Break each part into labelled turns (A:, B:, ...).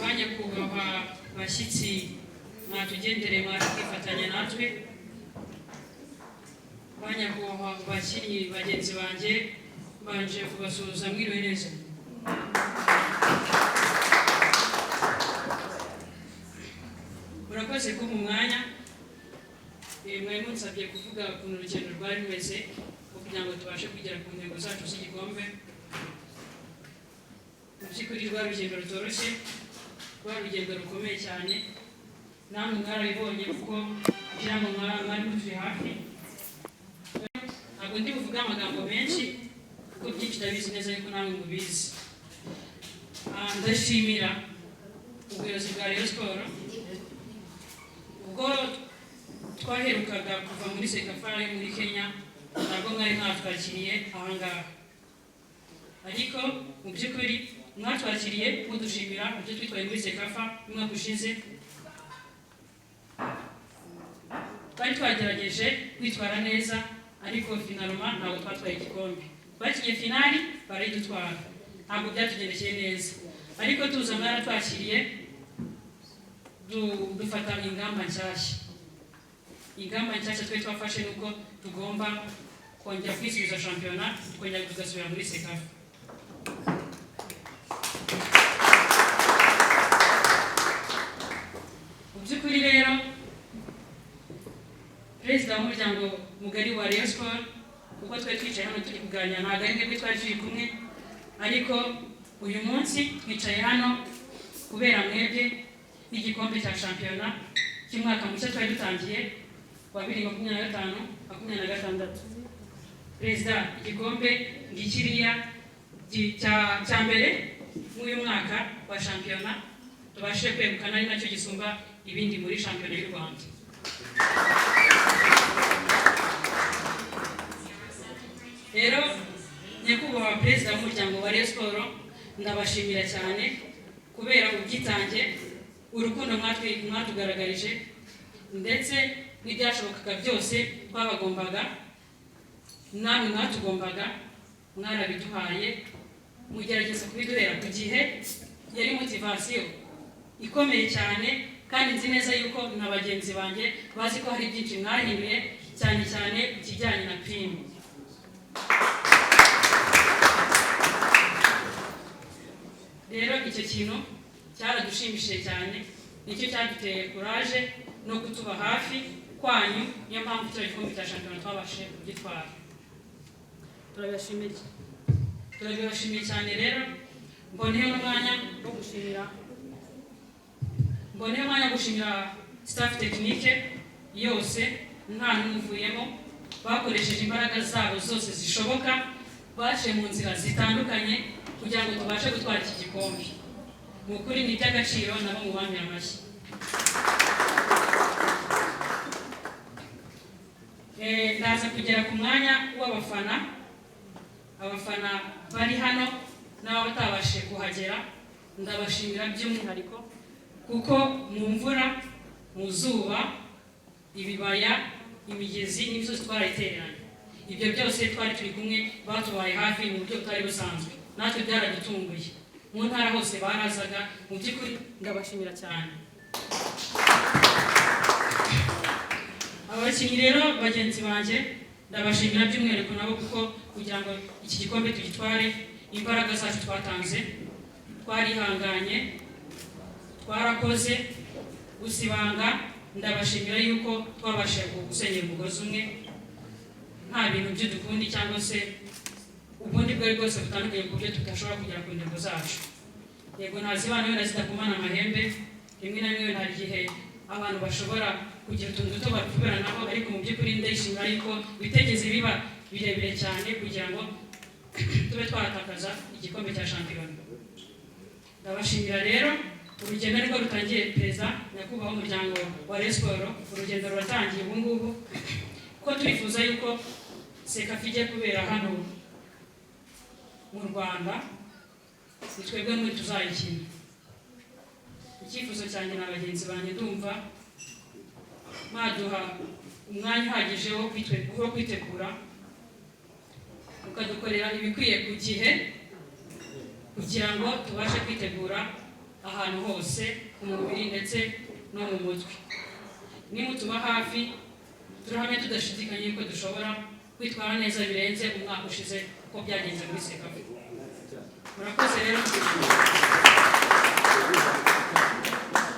A: Banyakubahwa bashyitsi mwatugendereye, mwaje kwifatanya natwe, banyakubahwa bakinnyi bagenzi banjye, mbanje kubasuhuza, mwiriwe neza? Murakoze kumpa umwanya. Mwari munsabye kuvuga ukuntu urugendo rwari rumeze kugira ngo tubashe kugera ku ntego zacu z'igikombe. Mu by'ukuri rwari urugendo rutoroshye, rwari urugendo rukomeye cyane. Namwe mwarabibonye kuko kugira ngo mwari muturi hafi. Ntabwo ndi buvuge amagambo menshi kuko byinshi ndabizi neza yuko namwe mubizi. Ndashimira ubuyobozi bwa Rayon Sport. Ubwo twaherukaga kuva muri CECAFA yo muri Kenya, ntabwo mwari mwatwakiriye ahangaha, ariko mu by'ukuri mwatwakiriye mudushimira ibyo twitwaye muri CECAFA umwaka ushize. Twari twagerageje kwitwara neza, ariko finalement ntabwo twatwaye igikombe. Twakinye finali barayidutwara, ntabwo byatugendekeye neza, ariko tuza mwaratwakiriye, dufata ingamba nshyashya. Ingamba nshyashya twari twafashe ni uko tugomba kongera kwisubiza shampiyona, tukongera tugasubira muri CECAFA. Mu by'ukuri rero, perezida w'umuryango mugari wa Rayon Sport, kuko twari twicaye hano turi kuganira, ntabwo ari mwebwe twari turi kumwe, ariko uyu munsi twicaye hano kubera mwebwe n'igikombe cya shampiyona cy'umwaka mushya twari dutangiye wa 2025-26. Perezida, igikombe ngikiriya cya mbere mw'uyu mwaka wa shampiyona tubashije kwegukana, ari nacyo gisumba ibindi muri shampiyona y'u Rwanda. Rero nyakubahwa perezida w'umuryango wa Rayon Sport, ndabashimira cyane kubera ubwitange, urukundo mwatugaragarije, ndetse n'ibyashobokaga byose twabagombaga namwe mwatugombaga mwarabiduhaye, mugerageza kubiduhera ku gihe. Yari motivation ikomeye cyane, kandi nzi neza yuko na bagenzi banjye bazi ko hari byinshi mwahinduye, cyane cyane ku kijyanye na prime. Rero icyo kintu cyaradushimishije cyane, nicyo cyaduteye courage no kutuba hafi kwanyu. Niyo mpamvu kino gikombe cya shampiyona twabashije kugitwara. Turabibashimiye, turabibashimiye cyane. Rero mboneyeho umwanya wo gushimira staff technique yose, nta n'umwe uvuyemo. Bakoresheje imbaraga zabo zose zishoboka, baciye mu nzira zitandukanye kugira ngo tubashe gutwara iki gikombe. Mu kuri ni iby'agaciro, nabo mubamire amashyi. Ndaza kugera ku mwanya w'abafana. Abafana bari hano n'abo batabashije kuhagera, ndabashimira by'umwihariko kuko mu mvura, mu zuba, ibibaya, imigezi n'imisozi twarayitereranye. Ibyo byose twari turi kumwe, batubaye hafi mu buryo butari busanzwe, natwe byaradutunguye. Mu ntara hose barazaga. Mu by'ukuri ndabashimira cyane. Abakinnyi rero bagenzi banjye, ndabashimira by'umwihariko nabo, kuko kugira ngo iki gikombe tugitware, imbaraga zacu twatanze, twarihanganye, twarakoze. Gusa ibanga, ndabashimira yuko twabashije gusenyera umugozi umwe, nta bintu by'udukundi cyangwa se ubundi bwari bwose butandukanye ku buryo tudashobora kugera ku ntego zacu. Yego, ntazibana wenda zidakomana amahembe, rimwe na rimwe hari igihe abantu bashobora kugira utuntu duto bapfuberanaho, ariko mu by'ukuri ndayishimira yuko bitegeze biba birebire cyane kugira ngo tube twatakaza igikombe cya shampiyona. Ndabashimira rero. Urugendo nibwo rutangiye. Perezida, nyakubahwa w'umuryango wa Rayon Sport, urugendo ruratangiye ubu ngubu, ko turifuza yuko CECAFA ijya kubera hano mu Rwanda, ni twebwe muri tuzayikina. Icyifuzo cyanjye na bagenzi banjye, ndumva mwaduha umwanya uhagije wo kwitegura, mukadukorera ibikwiye ku gihe kugira ngo tubashe kwitegura. ahantu hose ku mubiri ndetse no mu mutwe. Nimutuba hafi, turahamya tudashidikanya yuko dushobora kwitwara neza birenze umwaka ushize uko byagenze muri CECAFA. Murakoze rero,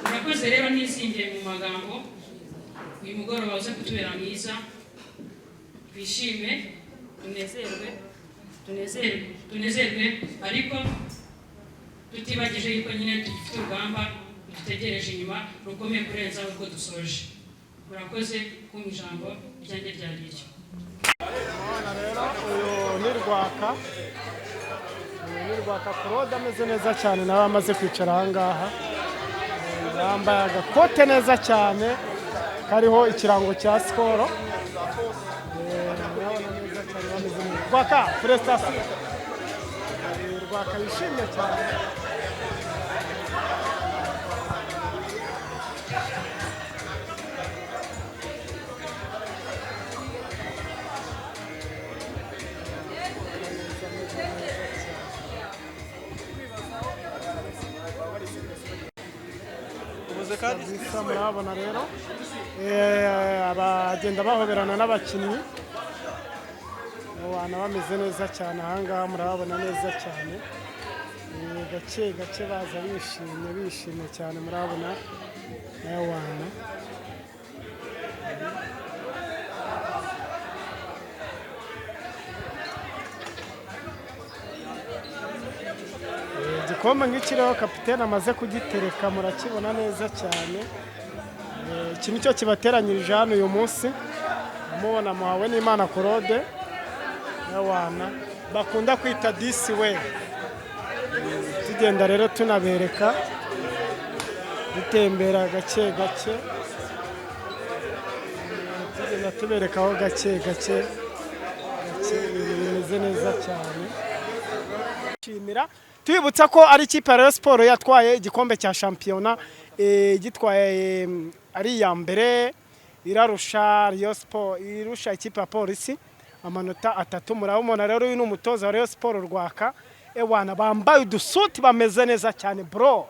A: murakoze rero. Ntizingiye mu magambo, uyu mugoroba uze kutubera mwiza, twishime, tunezerwe, tunezerwe, tunezerwe, ariko tutibagije yuko nyine tugifite urugamba rudutegereje inyuma rukomeye kurenza urwo dusoje. Murakoze kumpa ijambo ryanjye ryari iryo.
B: Rero uyu ni Rwaka, uyu ni Rwaka Claude, ameze neza cyane, nawe amaze kwicara aha ngaha. Yambaye agakote neza cyane kariho ikirango cya Skol. Murabona neza cyane bameze neza. Rwaka, félicitations. Rwaka yishimye cyane. Kabisa murabona rero abagenda bahoberana n'abakinnyi, abantu bameze neza cyane ahangaha, murababona neza cyane. Gake gake baza bishimye, bishimye cyane, murabona wana. Igikombe nk'iki rero kapitene amaze kugitereka, murakibona neza cyane. Iki nicyo kibateranyirije hano uyu munsi. Mubona muhawe n'Imana Claude wana bakunda kwita disi we. Tugenda rero tunabereka, dutembera gake gake, tugenda tuberekaho gake gake gake, ibintu bimeze neza cyane. Shimira tubibutsa ko ari ikipe ya Rayon Sport yatwaye igikombe cya shampiyona, gitwaye ari iya mbere, irarusha Rayon Sport, irusha ikipe ya Polisi amanota 3. Murabona rero uyu ni umutoza wa Rayon Sport Rwaka. Ewana bambaye udusuti bameze neza cyane bro.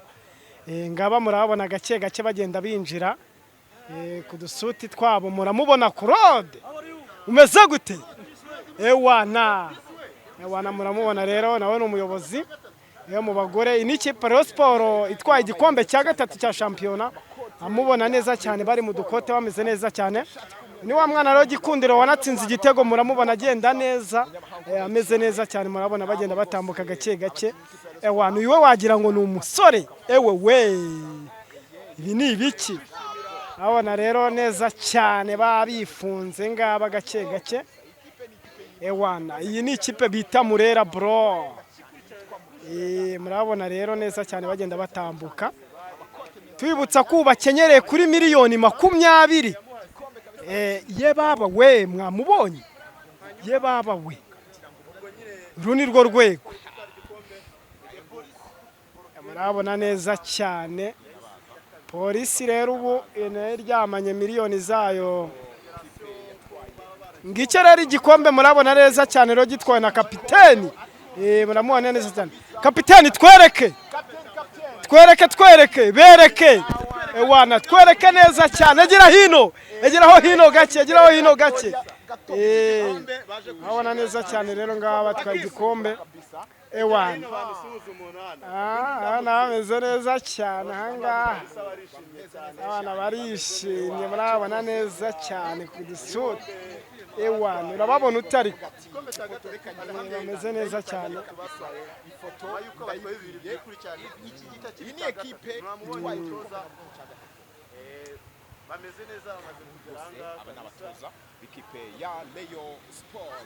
B: Ngaba murabona gake gake bagenda binjira ku dusuti twabo. Muramubona Claude umeze gute? Ewana, ewana, muramubona rero nawe ni umuyobozi yo mu bagore. Iyi ni ikipe Rayon Sport itwaye igikombe cya gatatu cya shampiyona, amubona neza cyane bari mu dukote bameze neza cyane. Ni wa mwana rero Gikundiro wanatsinze igitego, muramubona agenda neza, ameze neza cyane, murabona bagenda batambuka gake gake. Ewana uyu we wagira ngo ni umusore, ewe we, ibi ni ibiki? Abona rero neza cyane babifunze ngaba gake gake. Ewana iyi ni ikipe bita Murera bro. Murabona rero neza cyane bagenda batambuka. Tubibutsa ko bakenyereye kuri 20 miliyoni. Ye baba we, mwamubonye? Ye baba we, uru ni rwo rwego. Murabona neza cyane Polisi rero ubu nayo iryamanye miliyoni zayo. Ngicyo rero igikombe, murabona neza cyane rero gitwawe na kapiteni. Muramubona neza cyane kapiteni, twereke, twereke, twereke, bereke. Ewana twereke neza cyane, egera hino, egeraho hino gake, egeraho hino gake. Murabona neza cyane rero ngaba batwaye igikombe. Ewana abana bameze neza cyane ahangaha, abana barishimye, murabona neza cyane ku dusuti. Ewana urababona utari bameze neza cyane.
C: Iyi ni ekipe itwaye
D: Bameze neza, bamaze kugera aha ngaha.
C: Aba ni abatoza b'ikipe ya Rayon Sport.